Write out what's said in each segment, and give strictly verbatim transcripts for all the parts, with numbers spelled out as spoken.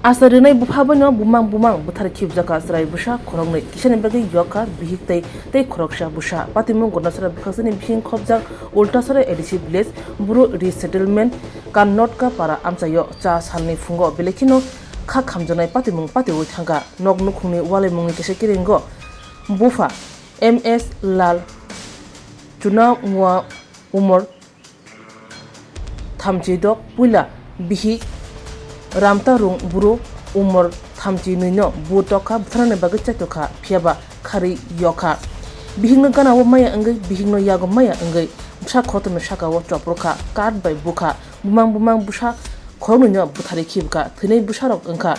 Asa rwnai bupha baino bumang bumang bwthar khibjaka chwrai bwsa khoroknwi, kisani bagwi yokha bihik tei tei khoroksa bwsa. Patimung Gondasora bwkhaksani bihik khobjak Ultasora A D C village, Bru resettlement Kannotka para amchaio cha salni phungo belai kheno kha khamjaknai patimung patiwi thangkha. Nok nukhungni walaimungni kisa kiringo bupha M S Lal Chunamwa umor thamchi dok puila bihik Ramtarung buru umor thamchi nwino bu tokha bwtharnani bagwi chaitokha phiyaba kharwi yokha. Bihikno ganao maya wngwi, bihikno yago maya wngwi bwsa khotoni sakao choprwkha, kart bai bukha, bumang bumang bwsa khoroknwino bwtharwi khibwkha, thwinai bwsarok wngkha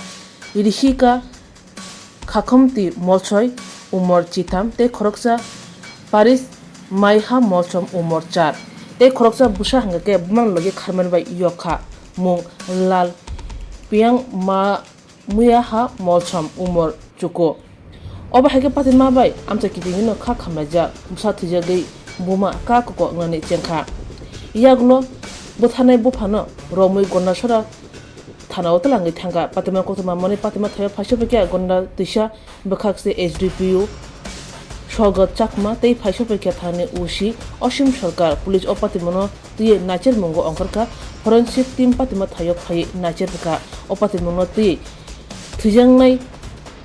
Rihika Khakhomti Molsoi umor chitham tei khoroksa Paris Maiha Molsom umor char tei khoroksa bwsa hwnkha khe bumang logi kharmani bai yokha mung Lal Piyang Ma Muyaha Molsom umor chuko. Obo hai khe patima bai amcha kitingino kha khamlaijak bwsa thwijagwi buma ka koko wngnani chengkha. Yagulo bwtharnai buphano romwi Gondasora thanao twlangwi thangkha. Patima koktwma mani patima thaio phaisok paikha Gonda twisa bwkhak se S D P O Sogot Chakma tei phaisok paikha thani O C Osim Sarkar. Police o patimano twiwi naichermungo ongkhorkha. Forensic team patima thaio phaiwi naicherkha. O patimungno twiwi thwijaknai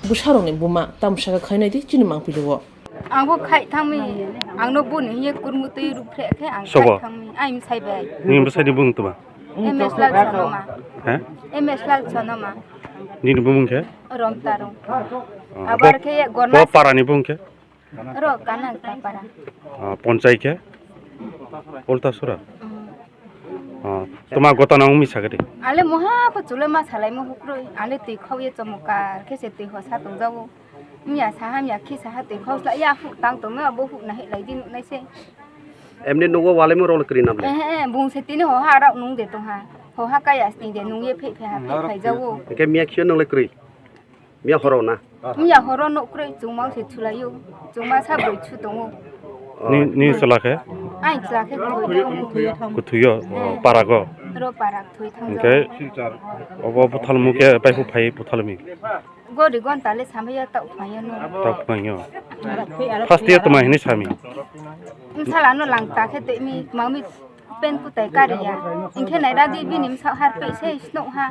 bwsarokni buma tamo sakha khainai di chini mangpili o. Ang bo khai thangmi, ang no boni hiye kurmu twi ruphreh khe ang Sobo? Khai thangmi, ai msai bai. Nini bwsai ni bung tuma? M S Lal Sonoma. He? M S Lal Sonoma. Nini bumung khe? Romtarung. Oh, Abar bo, khe bo gorna parani bung khe? Ro Kanang Tapara. Ah, ponchai khe? Ultasora? Mm. Ah, tuma gotana wngmi sagadi? Ale moha pho chule ma salai mo hukroi. Ale twi khau ye chomokar khe se twi hosa tongjago. Miya saha miya khi saha twi khau sla ya hu tang tong ma bo hu na he lai di nu nai se. Emni nugo wale mo rol kri nam le. Eh, eh, bung se tini hoha rok nung de tong ha. Hoha kaya sni de nung ye phe phe ha phe khai jago. Ke miya khio nung le kri. Miya horo na? Miya horo nok kwrwi chwngma se thulaio. Chwngma sa bwrwi chu tongo. Ni, ni chwla khe? Ai chwla khe kuthwi tongo. Kuthwio, o, parago? Ro parak thwi thang. Hwnkhe obo buthalmung khe pai hu phai buthalmi? Gori gon tale samaya tau phaiya no. Tau phaiyo. First year tuma hini sami. Msala no lang ta khe te mi mami Pen kutai kariya. Hingkhe nairadi bini bwsao harpei se snoh ha.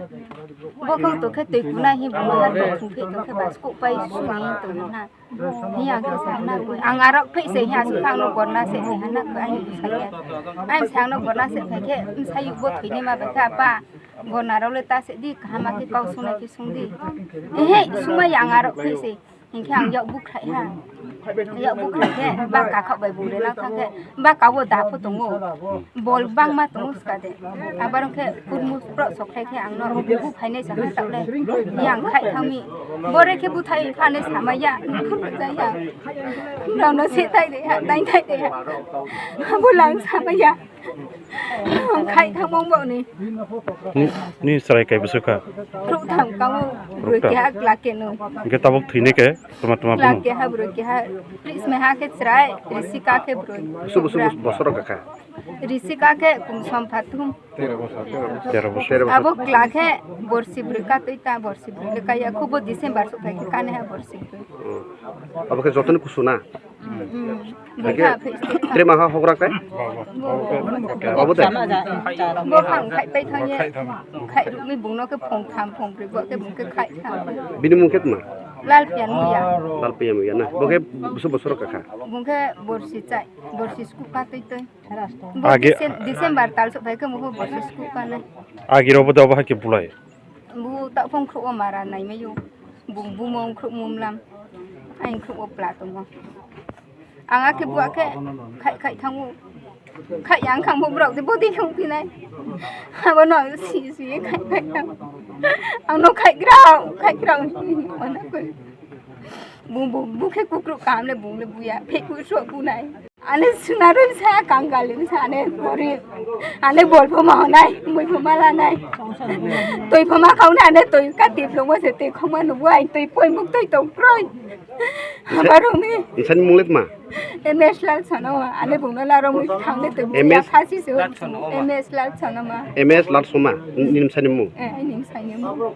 Bokhong tokhe twi kunai hi buno harpei thungkhe tokhe bas kokpai suni tongmana. Hi ang khe sakna koi. Ang arok phei se hi aswk ang no gorna se hi hana koi ang bwsai khe. Ang sakno gorna se phai khe bwsai bo thwini ma bai khe apa. Gorna rok le ta se di kaham khe kau sungna khe sung di. Ehe sumai ang arok phei se. Hinkhe ang yak bukhrai ha. Yak bukhrai khe ba kakhok bai bung rwna thang khe ba kabo da pho tongo. Bol bangma tongo ska de. Abar khe kurmu pro sok khai khe ang no bu phainai sa ha tak le. Yang khai thangmi. Bore khe buthai phane samaya. Khurjaya. Rano se tai de ha, tai tai de ha. Abo lang samaya. Khai thangmong bo ni. Ni, ni chwrai kai bwswk kha? Khrup tham kamo, Khrup broi tham. Keha kla keno. Hingke tabuk thwini ke tuma tuma Kla bung? Keha broi keha, Prisme ha khe chwrai, Risika khe broi. Busu busu bus-, bosoro kakha. Risika khe kumsom phathum. Tero bosor. Abo kla khe borsi broi ka twi ta borsi broi le kaya khubo December sok phai khe kane ha borsi broi. Hmm. Abo khe jotoni kusu na? Hmm. Hingke tre maha hogra kai? Abo de? Bo phang khai pai thang ye. Khai rukmi bungno khe phung tham phung broi bo khe bung khe khai tham. Bini mung khe tma? Lal Pian Muya. Lal Pian Muya na. Bo khe busu bosoro kakha? Bung khe borsi chai, borsi sku ka twi twi. Bo Age- Decem-, December tal sok phai khe mung khe borsi sku ka nai. Agi robo da bo hai khe bulai? Bo ta phung khruo mara nai mai yo. Bung bumo khruo mum lam. Ai khruo pla tongmo. Ang akhe buwa khe khai khai thango. Khai yang khang bo brok de bodi khong pinai. Abo no si si khai khai thang. Ang no khai grao, khai grao. Bung bung bung khe kukru kam le bung le buya. Phe ku so bunai. Ane sunarwi sa, kangalwi sa, ane gorib. Ane bolpho ma honai, muipho ma lanai. Toipho ma khauna, ane toi kati phlungma se, toi khongma nubu ai, toi poimuk toi tongkroi. Habarumi. Nsani munglet ma? M S Lal Sanoma, ane bungno laro mui thangle toi M S? Khasi se. M S Lal Sanoma. M S Lal Soma, nim sani mung. Eh, nim sani mung.